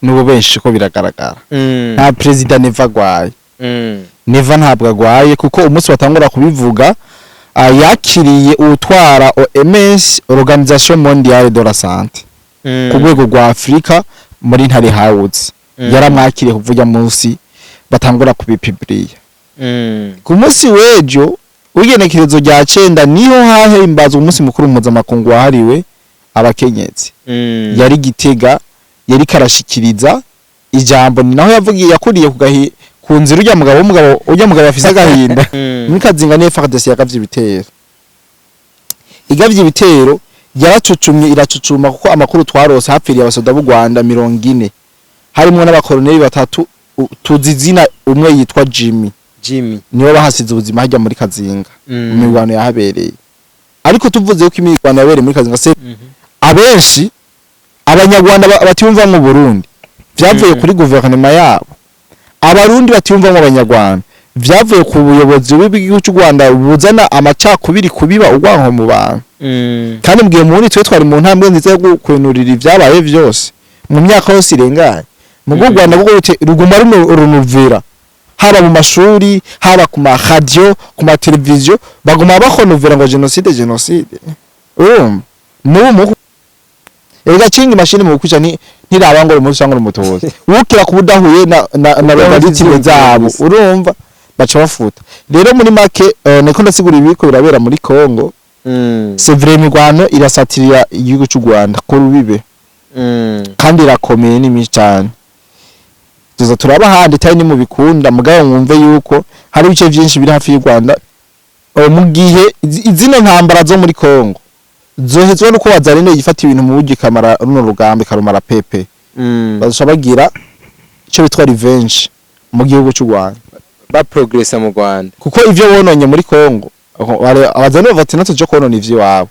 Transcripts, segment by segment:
N'ubu benshi ko biragaragara, nta perezida Neva agwaye. Neva ntabwo agwaye, kuko umunsi batangura kubivuga, yakiriye uwutwara OMS, Organisation Mondiale de la Santé, ku rwego rwa Afrika muri Ntare House. Yaramwakiriye kuvuga munsi batangura kubipubliya. Ku munsi w'ejo w'igenekerezo rya 9 niho hahimbazwa umunsi mukuru mpuzamakungu wahariwe abakenyezi. Yari Gitega, yari karashikiriza ijambo, ni naho yavugiye yakuriye ku nzira urya mugabo w'umugabo, urya mugabo afise agahinda. Muri Kazinga niyo FARDC yagavye ibitero, igavye ibitero yaracucumye, iracucuma, kuko amakuru twarose hapfiriye abasoda b'u Rwanda 40, harimwo n'abakoroneli batatu, tuzi izina, umwe yitwa Jimmy. Jimmy. Niwe bahasize ubuzima hajya muri Kazinga mu mirwano yahabereye. Ariko tuvuze ko imirwano yabereye muri Kazinga se, abenshi Abanyarwanda batiyumva mu Burundi vyavuye kuri guverinoma yabo, Abarundi batiyumva mu Abanyarwanda vyavuye ku buyobozi bw'igihugu cy'u Rwanda buzana amacakubiri, kubiba urwanko mu bantu. Kandi mbwiye muri twe twari mu ntambwe nziza yo kwenurira ivyabaye vyose mu myaka yose irenganye mu Rwanda, kuko ruguma runuvira haba mu mashuri, haba ku ma radio, ku ma televiziyo, baguma bakonuvira ngo génocide, génocide. Urumva n'ubu mu erega cinga imashini mu kwica ni ntiraba ngo umuntu cyangwa umutoza wukira kuba udahuye na logarithme zabo, urumva baca bafuta. Rero muri make, niko ndasigura ibiko birabera muri Congo. C'est vrai, imirwano irasatirira igihugu cy'u Rwanda ku rubibe, kandi irakomeye, ni myinshi cyane. Tuza turaba ahandi tari ni mu bikunda, mugabo mwumve yuko hari ibice byinshi biri hafi y'u Rwanda. Mu gihe izino ntambara zo muri Congo zohezwa nuko Wazalendo yifata ibintu mu buryo ikamara runo rugamba, ikarumara pepe, bazoca bagira icyo bitwa revenge mu gihugu cy'u Rwanda. Ba progressa mu Rwanda. Kuko ivyo bononye muri Congo, Abazalendo bavuga ati natwe tuje konona ivy'iwabo.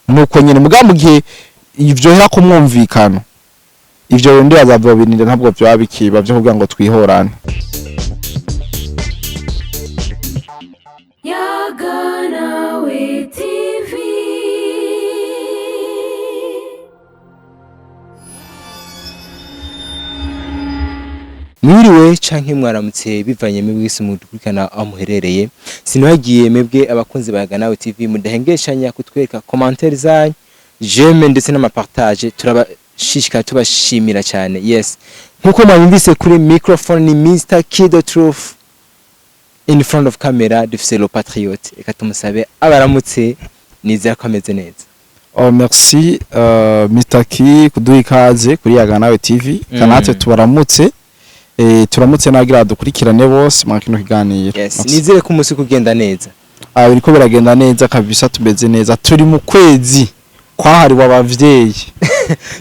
Nuko nyene, mugabo mu gihe ivyo ku mwumvikano, ivyo bindi bazavyobirinda, ntabwo vyoba bikiba vyo kugira ngo twihorane. Yaganawe TV. Mwiriwe canke mwaramutse, bivanye mwese mudukurikirana aho muherereye. Sinabagiye mwebwe abakunzi ba Yaganawe TV mudahengeshanya kutwereka commentaire zanyu, j'aime ndetse n'amapartage, turabashishikara tubashimira cyane. Yes, nkuko mwabumvise kuri microphone ni Mr Kido Truth, in front of camera dufise le patriote. Reka tumusabe abaramutse, nizera ko ameze neza. Oh, merci, Mr. Ki, kuduha ikaze kuri Yaganawe TV. Kanatwe tubaramutse, turamutse nagira dukurikirane bose mwa kino kiganiro. Yes. Merci. Nizere ko umunsi kugenda neza. Ah, biriko biragenda neza kabisa, tumeze neza, turi mu kwezi kwahariwe abavyeyi,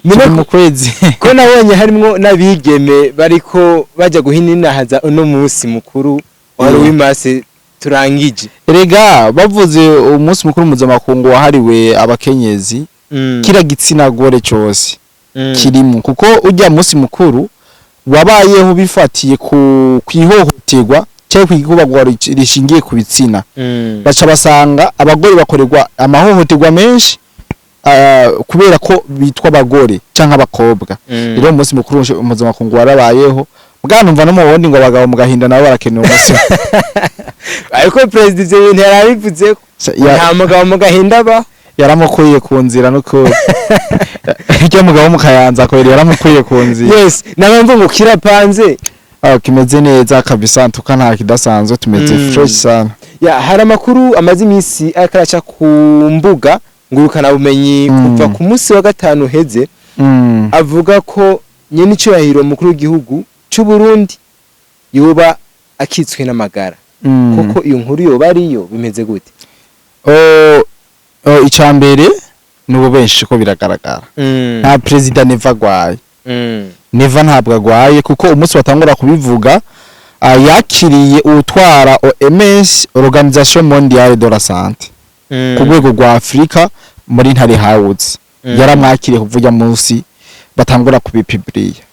turi mu kwezi. Ko nabonye harimwo n'abigeme bariko bajya guhininahaza uno munsi mukuru wari w'imase turangije. Erega bavuze umunsi mukuru mpuzamakungu wahariwe abakenyezi, kira gitsina gore cyose kirimo, kuko ujya munsi mukuru wabayeho bifatiye ku kwihohoterwa cyangwa kwikubagwa rishingiye ku bitsina. Baca basanga abagore bakorerwa amahohoterwa menshi, kubera ko bitwa abagore cyangwa abakobwa. Rero umunsi mukuru mpuzamakungu warabayeho, bwanumva no mu bundi ngo abagabo mu gahinda nabo barakeneye umunsi. Ariko perezida ivyo bintu yarabivuze ko nta mugabo mu gahinda aba. Yaramukuye ku nzira, nuko icyo mugabo mu Kayanza kweri yaramukuye ku nzira. Yes, nabamva ngo kirapanze. Ah, kimeze neza kabisa, ntuka nta kidasanzwe, tumeze fresh sana. Ya, hari amakuru amaze iminsi ariko araca ku mbuga ngurukana bumenyi kuva ku munsi wa gatanu uheze, avuga ko nyene icyubahiro mukuru w'igihugu cy'u Burundi yoba akitswe n'amagara. Koko iyo nkuru yoba ariyo, bimeze gute? Oh, icya mbere ni ubu benshi ko biragaragara, nta perezida Neva agwaye. Neva ntabwo agwaye, kuko umunsi batangura kubivuga, yakiriye uwutwara OMS, Organisation Mondiale de la Santé, ku rwego rwa Afrika muri Ntare House. Yaramwakiriye kuvuga munsi batangura kubipubliya.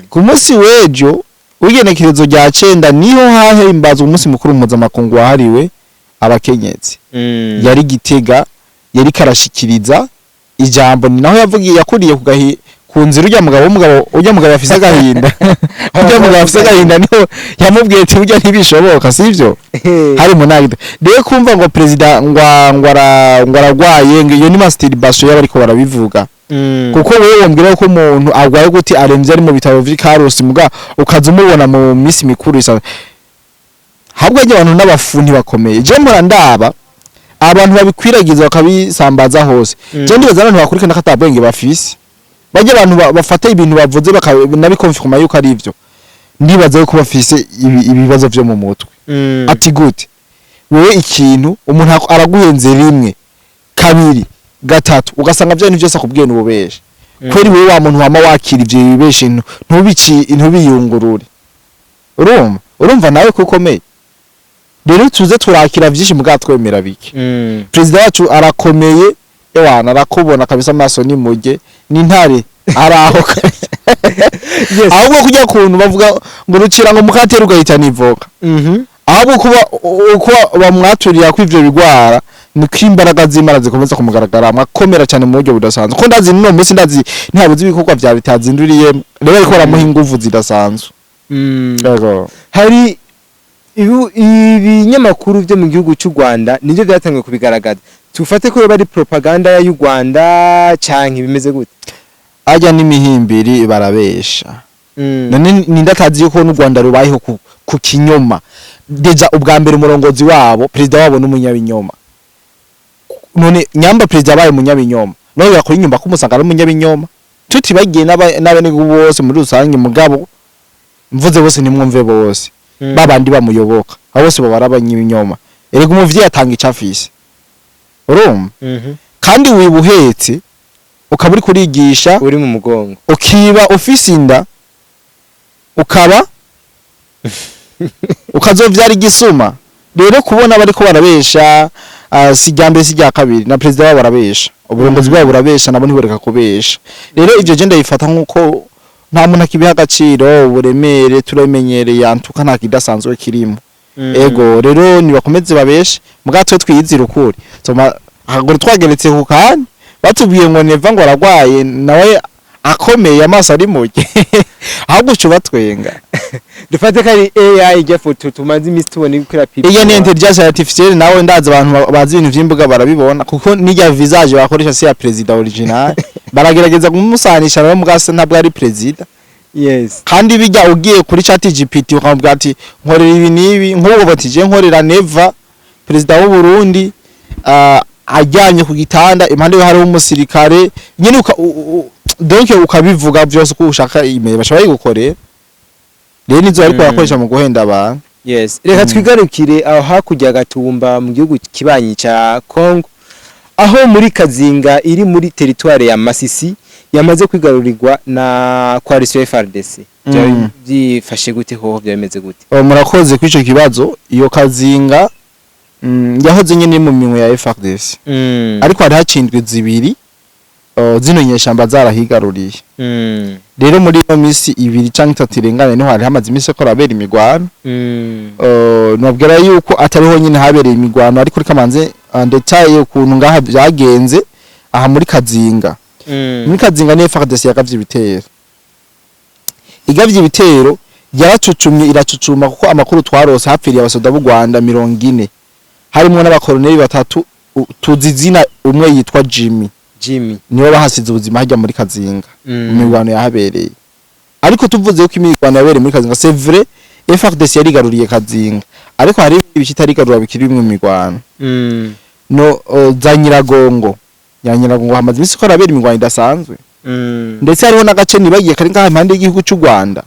Ku munsi w'ejo w'igenekerezo rya 9 niho hahimbazwa umunsi mukuru mpuzamakungu wahariwe abakenyezi. Yari Gitega, yari karashikiriza ijambo, ni naho yavugiye yakuriye Ku nzira ujya mugabo w'umugabo, ujya mugabo afise agahinda, ujya mugabo afise agahinda, niho yamubwiye ati burya ntibishoboka, sivyo? Hari mu nagida rero kumva ngo perezida ngo aragwaye, ngo iyo ni masturbation y'abariko barabivuga. Kuko wewe wambwira ko umuntu agwaye gute, aremvye, ari mu bitaro vy'i Karusi, muga ukaza umubona mu minsi mikuru isa? Habwo ajya abantu n'abafu bakomeye. Je mpora ndaba abantu babikwiragiza bakabisambaza hose. Je ndibaza abantu bakurikirana ko atabwenge bafise. Bajya abantu bafata ibintu bavuze bakanabikonfirma yuko ari ivyo, ndibaza yuko bafise ibibazo vyo mu mutwe. Ati gute wewe ikintu umuntu araguhenze rimwe, kabiri, gatatu, ugasanga bya bintu byose akubwiye n'ububeshe? Kweri wewe wa muntu wama wakira ivyo bibeshe, ntubici, ntubiyungurure, urumva nawe ko ukomeye. Rero tuze turakira vyinshi mugabo twemera bike. Perezida wacu arakomeye, ewana arakubona kabisa, amaso ni muge n'intare araho kabisa. Ahubwo kujya kuntu bavuga ngo rucira ngo mukatera ugahitana ivoka, ahubwo kuba uko bamwaturira ko ivyo bigwara, niko imbaraga z'Imana zikomeza kumugaragara, akomera cyane mu buryo budasanzwe. Ko ndazi n'uno munsi, ndazi ntihabuze ibikorwa vya leta yazinduriyemo, rero ariko baramuha inguvu zidasanzwe. Yego. Hari ibinyamakuru byo mu gihugu cy'u Rwanda nibyo byatangiye kubigaragaza. Tufate ko yoba ari propaganda y'u Rwanda canke bimeze gute? Ajya n'imihimbiri, barabesha. None ninde atazi yuko n'u Rwanda rubayeho ku kinyoma? Déjà ubwa mbere umurongozi wabo, perezida wabo, n'umunyabinyoma. None nyamba perezida abaye umunyabinyoma, none yakora inyumba ko umusanga ari umunyabinyoma, tutibagiye n'abenegihugu bose muri rusange. Mugabo mvuze bose ntimwumve bose, babandi bamuyoboka, abo bose baba ari abanyabinyoma. Erega umuvyeyi atanga ico afise, urumva? Kandi wiba uhetse, ukaba uri kurigisha uri mu mugongo, ukiba ufise inda, ukaba ukazovyara igisuma. Rero kubona bariko barabesha, si irya mbere, si irya kabiri. Na perezida wabo arabesha, uburongozi bwabo burabesha, nabo ntiboreka kubesha. Rero ivyo je ndabifata nk'uko nta muntu akibiha agaciro, uburemere turamenyereye, antuka nta kidasanzwe kirimo. Ego rero nibakomeze babeshe, muga twe twiyizira ukuri. Tuma akaguru twageretse ku kandi batubwiye ngo Neva ngo aragwaye, nawe akomeye, amaso ari muke, ahubwo uca ubatwenga. Dufate ko ari AI ijya foto tumaze iminsi tubona iriko irapipa? Iyo ni intelligence artificielle. Nawe ndazi abantu bazi ibintu vy'imbuga barabibona, kuko n'irya visage bakoresha si ya perezida original. Baragerageza kumusanisha nawe, mugase ntabwo ari perezida. Kandi bijya ugiye kuri Chat GPT ukamubwira ati nkorera ibi n'ibi, nk'ubu bati je nkorera Neva perezida w'u Burundi, aryamye ku gitanda, impande ye hariho umusirikare nyine, donc ukabivuga byose uko ushaka, email bashobora bayigukorera. Rero nizo ariko barakoresha mu guhenda abantu. Yes, reka twigarukire aho hakurya Gatumba mu gihugu kibanyi ca Congo, aho muri Kazinga iri muri territoire ya Masisi yamaze kwigarurirwa na coalition FARDC. Byifashe gute hoho, byameze gute? Oh, murakoze kuri ico kibazo. Iyo Kazinga, yahoze nyine mu minwe ya FARDC, ariko hari hacindwe zibiri, zino nyeshamba zarahigaruriye. Rero muri ino misi 2 canke 3 irengane niho hari hamaze imisi ko rabera imigwano. Nobwira yuko atari honyine habereye imigwano, ariko reka manze ndetaye ukuntu ngaha byagenze aha muri Kazinga. Muri Kazinga ni FARDC yagavye ibitero, igavye ibitero yaracucumye, iracucuma, kuko amakuru twarose hapfiriye abasoda b'u Rwanda 40, harimwo n'abakoloneli batatu, tuzi izina, umwe yitwa Jimmy. Jimmy. Niwe bahasize ubuzima hajya muri Kazinga mu mirwano yahabereye. Ariko tuvuze ko imirwano yabereye muri Kazinga, c'est vrai, FARDC yarigaruriye Kazinga, ariko hari ibice itarigarura bikiri bimwe mu mirwano. No za Nyiragongo, ya Nyiragongo hamaze imisi ko harabera imirwano idasanzwe. Ndetse hariho n'agace nibagiye kari ngaha impande y'igihugu cy'u Rwanda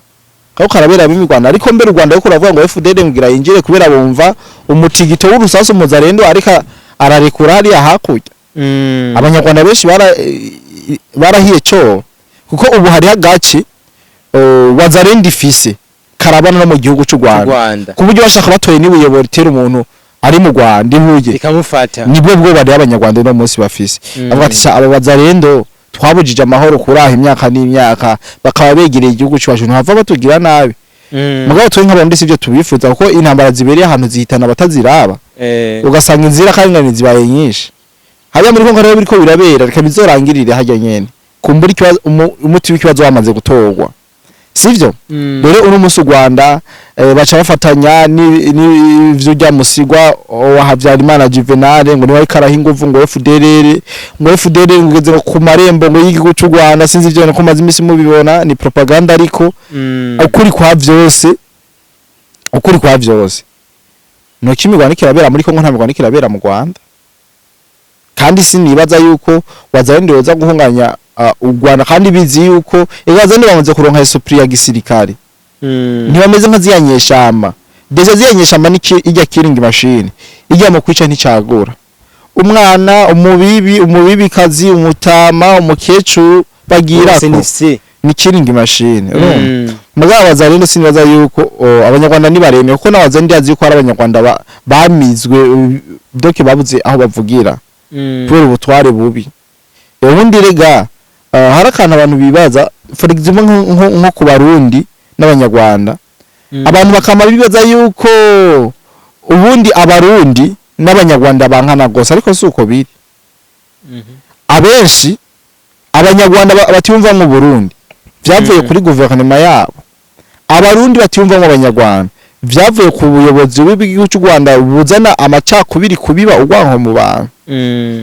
kako karaberamo imirwano. Ariko mbere u Rwanda ariko uravuga ngo FDL ngira yinjire, kubera bumva umutigito w'urusasu muzarendo ariko ararekura hariya hakurya. Abanyarwanda benshi barahiye cyo, kuko ubu hariho agace Wazalendo ifise karabana no mu gihugu cy'u Rwanda, Rwanda, ku buryo bashaka batoye n'ibuyobora itera umuntu ari mu Rwanda ihuye ikamufata. Nibwo bwoba rero Abanyarwanda uno munsi bafise. Bavuga ati: "Sha, aba Wazalendo twabujije amahoro kuraha imyaka n'imyaka, bakaba begereye igihugu cyacu, ntihava batugira nabi." Mugabo twe nk'Abarundi sivyo tubifuza, kuko intambara zibereye ahantu zihitana abataziraba. Ugasanga inzira kandi zibaye nyinshi hariya muri Kongo. Rero biriko birabera, reka bizorangirire harya nyene. Kumbura ikibazo, umuti w'ikibazo wamaze gutorwa, sivyo? Rero uno munsi u Rwanda baca bafatanya n'ivyo rya musigwa wa Habyarimana Juvenal, ngo niwe ariko araha inguvu ngo FDLR, ngo FDLR ngo igeze ku marembo ngo y'igihugu cy'u Rwanda. Sinzi ivyo ko maze imisi mubibona, ni propaganda, ariko ukuri kwa vyose nuko imirwano ikirabera muri Kongo, nta mirwano ikirabera mu Rwanda. Kandi sinibaza yuko Wazalendo yoza guhunganya u Rwanda, kandi bizi yuko Wazalendo bamaze kuronka esprit ya gisirikare. Ntibameze nka ziya nyeshamba. Déjà ziya nyeshamba ni ijya killing machine, ijya mu kwica nticagura umwana, umubibi, umubibikazi, umutama, umukecuru, bagira Bose ko ni fye. Ni killing machine, urumva? Mugabo Wazalendo sinibaza yuko abanyarwanda nibaremye, kuko n'Abazalendo yazi yuko hari abanyarwanda bamizwe, donc babuze aho bavugira kubera ubutware bubi. Ubundi rega hari akantu abantu bibaza, for example nko ku Barundi n'Abanyarwanda. Abantu bakama bibaza yuko ubundi Abarundi n'Abanyarwanda bankana gose, ariko si uko biri. Abenshi Abanyarwanda batiyumva mu Burundi vyavuye kuri guverinoma yabo, Abarundi batiyumva mu Abanyarwanda vyavuye ku buyobozi bw'igihugu cy'u Rwanda buzana amacakubiri, kubiba urwanko mu bantu.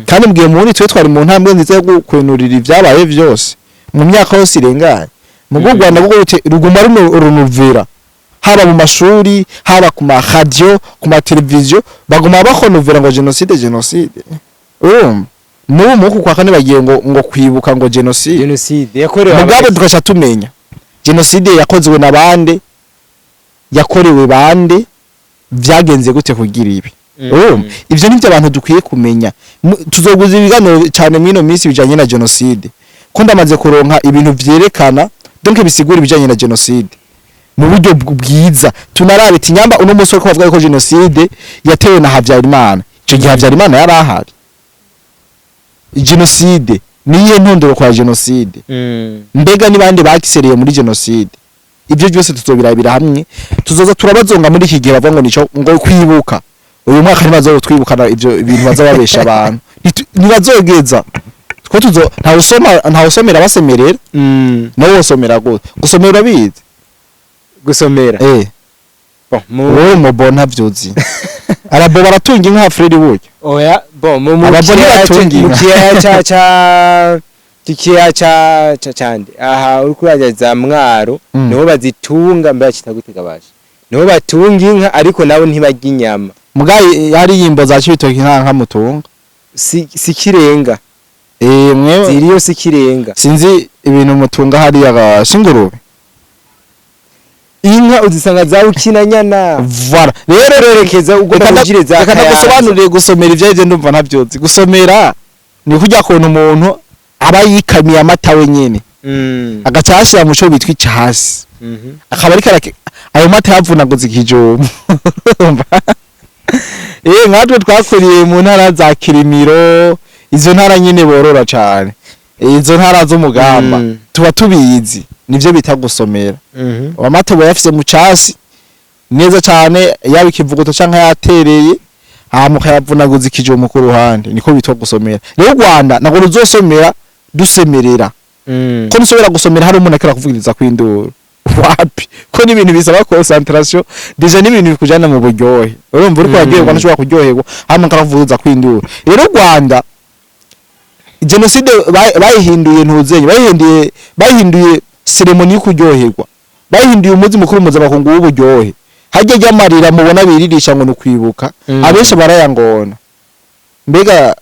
Kandi mbwiye muri twe twari mu ntambwe nziza yo gukwenurira ibyabaye vyose mu myaka yose irenganye. Mu u Rwanda bwo ruguma runuvira, haba mu mashuri, haba ku ma radio, ku ma televiziyo, baguma bakonuvira ngo jenoside, jenoside. Urumva n'ubu mu kwa kane bagiye ngo kwibuka ngo jenoside. Jenoside yakorewe Mugabo Abatutsi. tugaca tumenya jenoside yakozwe na bande, yakorewe bande, vyagenze gute kugira ibi. Urumva ivyo nivyo abantu dukwiye kumenya. Tuzoguza ibiganiro cyane mwino minsi bijanye na jenoside, ko ndamaze kuronka ibintu vyerekana, donc bisigura ibijanye na jenoside mu buryo bwiza. Tunarabe ati nyamba uno munsi ko bavuga ko jenoside yatewe na Habyarimana, ico gihe Habyarimana yari ahari? Jenoside niyo ntondoro kwa jenoside? Mbega ni bande bakisereye muri jenoside? Ibyo byose tuzobirabira hamwe, tuzoza turabazonga muri iki gihe bavuga ngo nico ngo kwibuka uyu mwaka. Ntibazotwibukana ivyo ibintu baza babesha abantu. Ntibazogeza two tuzo ntawusoma, ntawusomera basemerera. Nawe wosomera gute? Gusomera urabizi? Gusomera? Eh. Bon, mu Wowe mubo ntavyuzi, arabo baratunga inka Fredi burya. Oya, bon, mu Abagore batunga mu inka. kiyaya ca kikiyaya ca cande aha uriko uraja za Mwaro, niho bazitunga. Mbere cita gute gabasha, niho batunga inka, ariko nabo ntibarya inyama. Mugaye hari yimbo za Cibitoki nta nka mutunga. Si kirenga. Eh, mwe Ziriyo si kirenga. Sinzi ibintu mutunga hariya ga shingurube. Inka uzisanga za Ukinanyana. Voilà rero. Urerekeza ugomba ujire za Reka Kayanza. ndagusobanurire gusomera ibyo aribyo. Ndumva ntabyuzi. Gusomera ni kurya kuntu umuntu aba yikamiye amata wenyene, agaca yashira mu co bitwa icasi, akaba ariko ayo mata yavunaguza ikijumbu. Urumva? Eh, nkatwe twakuriye mu ntara za Kirimiro, izo ntara nyene borora cane. Izo ntara z'umugamba, tuba tubizi, nivyo bita gusomera. Amata uba yafise mu casi neza cane, yaba ikivuguto canke yatereye, hama ukayavunaguza ikijumbu ku ruhande, niko bitwa gusomera. Rero u Rwanda ntabwo ruzosomera dusemerera, ko nusubira gusomera hari umuntu akira kuvugiriza kwinduru wapi, ko n'ibintu bisaba concentration, déjà n'ibintu bikujana mu buryohe. Urumva uriko uraryoherwa, ntushobora kuryoherwa hama karavuza kwinduru. Rero u Rwanda jenoside bayihinduye ntuzenye, bayihinduye cérémonie yo kuryoherwa, bayihinduye umunsi mukuru mpuzamakungu w'uburyohe. Harya ry'amarira mubona biririsha ngo ni ukwibuka, abenshi barayangona. Mbega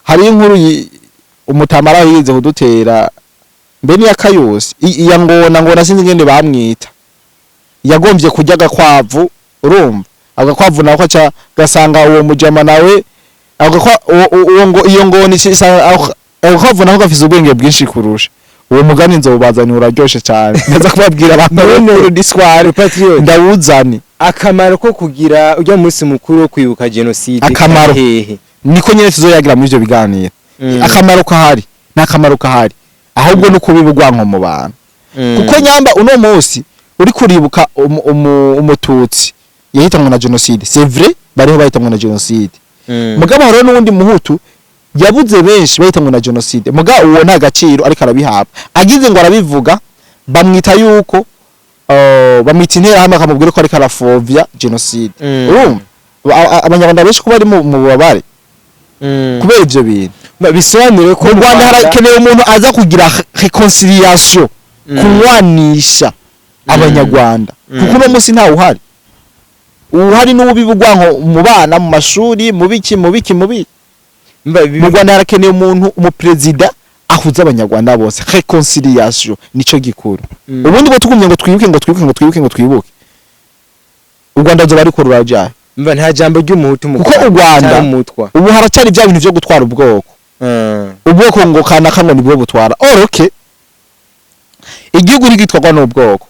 hari inkuru umutamara yize kudutera mbe niya Kayusi, iya ngona, ngona sinzi ngende bamwita, yagombye kurya agakwavu. Urumva agakwavu nako aca gasanga uwo mujama nawe uwo ngo iyo ngona agakwavu nako gafise ubwenge bwinshi kurusha uwo mugani. Nzobazanira, uraryoshe cyane, ndaza kubabwira abantu None, diswari Patriot, ndawuzane. Akamaro ko kugira ujya munsi mukuru wo kwibuka jenoside Akamaro. kari hehe? Niko nyene tuzoyagira muri ivyo biganiro. Akamaro kahari, nta kamaro kahari, ahubwo no kubiba urwanko mu bantu. Kuko nyamba uno munsi uri kuribuka umututsi yahitanwe na jenoside, c'est vrai, bariho bahitanwe na jenoside, mugabo hariho n'uwundi muhutu. Yabuze benshi bahita ngo na genocide, muga uwo nta gaciro ariko arabihabwa. Agize ngo arabivuga, bamwita yuko bamwita interahamwe, akamubwira ko ariko arafovya genocide. Urumva Abanyarwanda benshi kuba bari mu bubabare kubera ivyo bintu. Bisobanure ko Mu Rwanda harakenewe umuntu aza kugira réconciliation, kunywanisha Abanyarwanda, kuko uno munsi ntawe uhari. Uhari n'uwubibugwa nko mu bana, mu mashuri, mu biki, mu biki, mu biki. Mu Rwanda harakenewe umuntu, umuperezida ahuza Abanyarwanda bose. Réconciliation nico gikuru. Ubundi bwo tugumye ngo twibuke, ngo twibuke, ngo twibuke, ngo twibuke, u Rwanda ruzoba ariko rurajaye. Mba nta jambo ry'umuhutu mu Kuko u Rwanda cyangwa umutwa. ubu haracari bya bintu vyo gutwara ubwoko, ubwoko ngo kana kamwe nibwo butwara. Oroke igihugu ntigitwarwa n'ubwoko.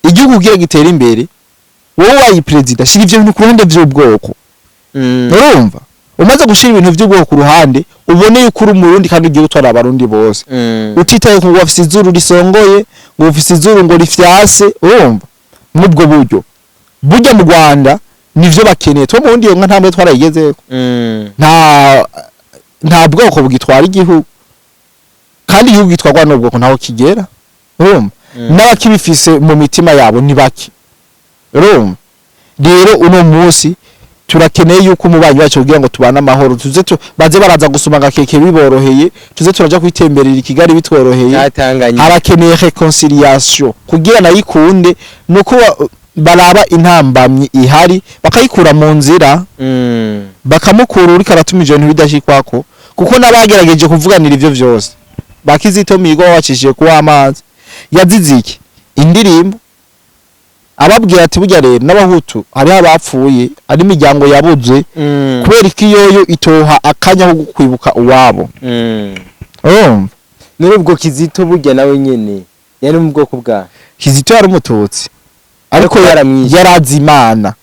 Igihugu kugira gitera imbere, wowe wayi perezida, shira ivyo bintu ku ruhande vy'ubwoko. Urumva, umaze gushira ibintu vy'ubwoko ku ruhande, ubone yuko uri Umurundi kandi ugiye gutwara Abarundi bose, utitaye ku ngo bafise izuru risongoye, ngo bafise izuru ngo rifyase. Urumva, n'ubwo buryo burya mu Rwanda nivyo bakeneye. Two mu Burundi iyo nka ntambwe twarayigezeko. Nta bwoko bugitwara igihugu, kandi igihugu gitwarwa n'ubwoko ntaho kigera. Urumva, n'abakibifise mu mitima yabo ni bake. Urumva rero, uno munsi turakeneye yuko umubanyi wacu, kugira ngo tubane amahoro, tuze baze baraza gusoma agakeke biboroheye, tuze turaja kwitemberera i Kigali bitworoheye. Cyatanganye. Harakeneye réconciliation kugira nayikunde, nuko baraba intambamyi ihari bakayikura mu nzira, bakamukura uriko aratuma ivyo bintu bidashikwako, kuko n'abagerageje kuvuganira ivyo vyose, ba Kizito Mihigo babacishije kuwa amazi, yazize iki? Indirimbo ababwira ati burya rero n'Abahutu hariho abapfuye, ari imiryango yabuze, kubera ko iyoyo itoha akanya ko kwibuka uwabo. Urumva? None ubwo Kizito burya nawe nyene yari mu bwoko bwa Kizito yari Umututsi, ariko Ariko yaramwishe. Yarazi Imana.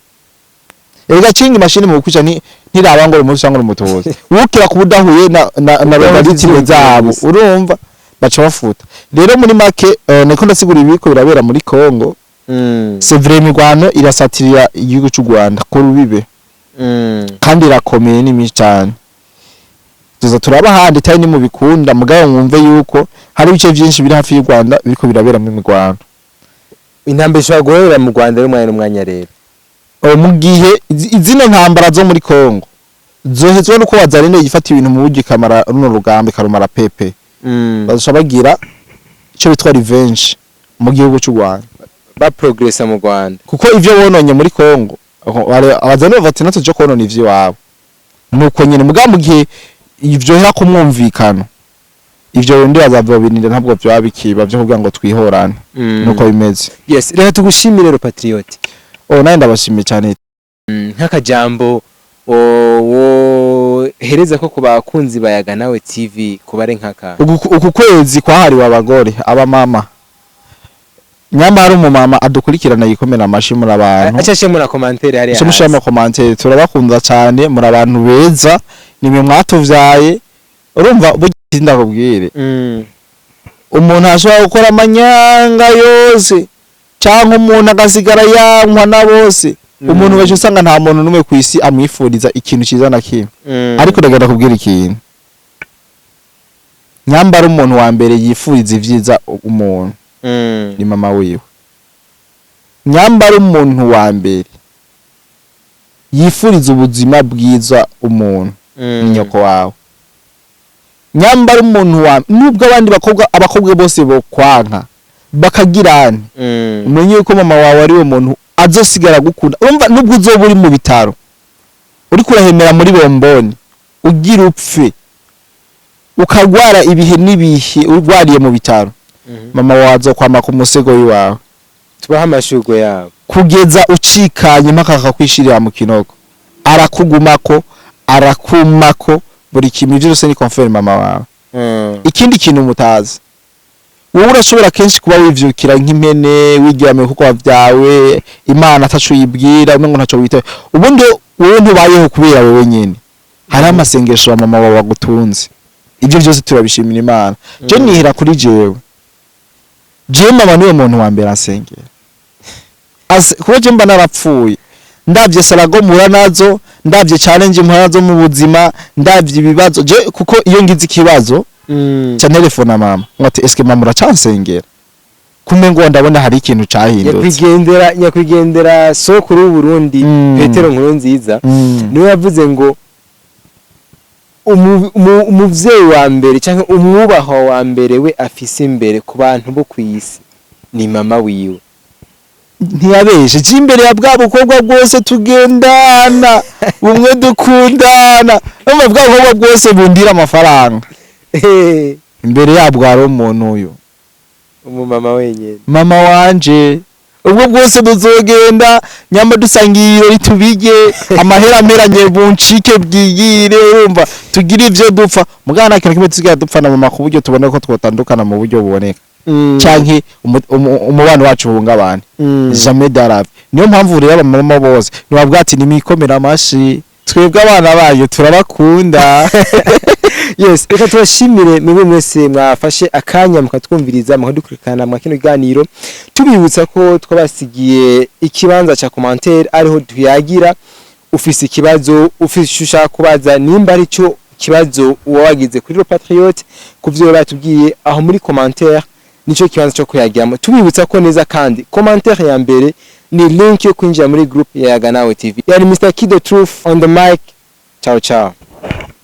Erega cinga imashini mu kwica ni ntiraba ngo uri cyangwa uri Umututsi, wukira kuba udahuye na logarithme zabo. Gusa. Urumva, baca bafuta. Rero muri make, niko ndasigura ibiko birabera muri Congo. C'est vrai, imirwano irasatirira igihugu cy'u Rwanda ku rubibe, kandi irakomeye, ni myinshi cyane. Tuza turaba ahandi tari ni mu bikunda, mugabo mwumve yuko hari ibice byinshi biri hafi y'u Rwanda biriko biraberamo imirwano. Intambwe ishobora guhera mu Rwanda y'umwanya n'umwanya rero. Mu gihe zino ntambara zo muri Congo zohezwa nuko Wazalendo yifata ibintu mu buryo, ikamara runo rugamba, ikarumara pepe, bazoca bagira ico bitwa revenge mu gihugu cy'u Rwanda. Ba progressa mu Rwanda. Kuko ivyo bononye muri Congo, Abazalendo bavuga ati natwe tuje konona ivy'iwabo. Nuko nyene, mugabo mu gihe ivyo ku mwumvikano, ivyo bindi bazavyobirinda, ntabwo vyoba bikiba vyo kugira ngo twihorane. Nuko bimeze. Yes, reka tugushimire rero, Patriote. Oh, nawe ndabashimiye cyane. Nk'akajambo wohereza ko ku bakunzi bayaga nawe TV kubare nk'aka. Uku kwezi kwahariwe abagore, abamama, nyamara umumama adukurikirana yikomera amashi muri abantu. Acashe muri commentaire hariya. Icyo mushira mu commentaire, turabakunda cyane, muri abantu beza, nimwe mwatuvyaye. Urumva, burya ndakubwire, umuntu ashobora gukora amanyanga yose, cyangwa umuntu agasigara yankwa na bose, umuntu wese usanga nta muntu n'umwe ku isi amwifuriza ikintu cyiza na kimwe. Ariko ndagenda kubwira ikintu, nyambara umuntu wa mbere yifuriza ivyiza umuntu ni mama wiwe. Nyambara umuntu wa mbere yifuriza ubuzima bwiza umuntu ni nyoko wawe. Nyambara umuntu wa nubwo abandi bakobwa, abakobwa bose bokwanka bakagirana, umenye yuko mama wawe ari we muntu azosigara gukunda. Urumva, nubwo uzoba uri mu bitaro, uriko urahemera muri bomboni, ugira upfe, ukagwara ibihe n'ibihe, urwariye mu bitaro, mama wawe azokwama ku musego w'iwawe. Tubaha amashurwe yabo. Kugeza ucikanye mpaka akakwishirira mu kinogo, arakugumako, arakumako buri kimwe. Ivyo byose ni confirm mama wawe. Ikindi kintu mutazi, wowe urashobora kenshi kuba wivyukira nk'impene, wiryamiye kuko wavyawe Imana ataco uyibwira, umengo ntaco witaye. Ubundi wowe ntubayeho kubera wewe nyene, hari amasengesho ya mama wawe agutunze. Ibyo byose turabishimira Imana. Je nihera kuri jewe, jewe mama niwe muntu wa mbere ansengera. Kuba je mba narapfuye, ndavye sarago mura nazo. Ndavye challenge mpora zo mu buzima, ndavye ibibazo je, kuko iyo ngize ikibazo ca telefona mama, ngo ati: "Eske mama, uracansengera?" Kumbe ngo ndabona hari ikintu cahindutse. Nyakwigendera sokuru w'Uburundi, Petero Nkurunziza, niwe yavuze ngo umuvyeyi wa mbere canke umwubahwa wa mbere we afise imbere ku bantu bo kw'isi ni mama wiwe. Ntiyabeshe. Je imbere ya bwa bukobwa bwose tugendana, bumwe dukundana, numva bwa bukobwa bwose bundira amafaranga, imbere yabwo hari umuntu uyu. Umumama wenyene. Mama wanje. Ubwo bwose tuzogenda nyamba dusangiye ibirori, tubige amahera ameranye, buncike bwigire, urumva tugire ivyo dupfa, mugana nta kintu kimwe tusigaye dupfa na mama ku buryo tubona ko twotandukana mu buryo buboneka canke umubano wacu uhungabane. Jamais de la vie. Niyo mpamvu rero abamama bose ntibavuga ati nimikomera amashi, twebwe abana bayo turabakunda. Yes, reka tubashimire mwebwe mwese mwafashe akanya mukatwumviriza, mukadukurikirana mwa kino kiganiro. Tubibutsa ko twabasigiye ikibanza ca commentaire, ariho tuyagira. Ufise ikibazo, ufise ico ushaka kubaza, nimba ari cyo kibazo uba wagize kuri Le Patriote ku vyo batubwiye aho muri commentaire, nico kibanza cyo kuyagiramo. Tubibutsa ko neza kandi commentaire ya mbere ni link yo kwinjira muri group ya Yaga Nawe TV. Yari Mr Kido Truth on the mic. Ciao ciao.